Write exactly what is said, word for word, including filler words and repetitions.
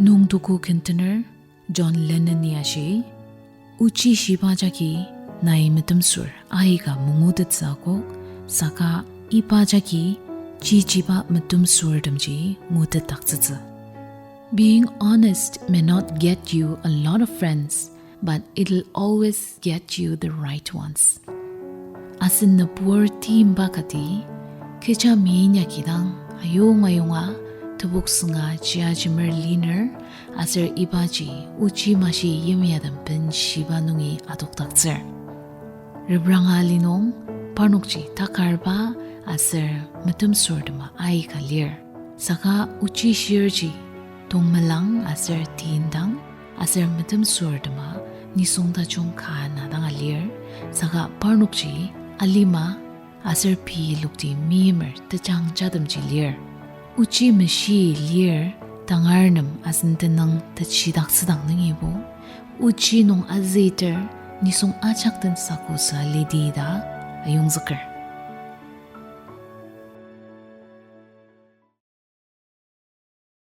Nüngtugu kentener John Lennon-i ashi, ochi shiba jagi nai metemsür aika mangutettsü akok, saka iba jagi chichiba metemsürtemji ngutetdaktsütsü. Being honest may not get you a lot of friends, but it'll always get you the right ones. Asen nübur timba kati, kecha meinyakidang ayonga ayonga tebok sünga chiajemer liner, aser ibaji ochi mashi yimyatem benshiba nungi adokdaktsür. Repranga li nung parnokji takarba aser metemsürtema aika lir. Saka ochi shirji tongmelang aser tindang aser metemsürtema nisung tajung ka na danga lir, saka parnokji alima aser pei lokti meimer tejangjatemji lir. Ochi meshi lir, tangar nem asen tenüng teshidaktsüdang nungibo, ochi nung azüter nisung ajak den saku sa lidi ta ayongzüker.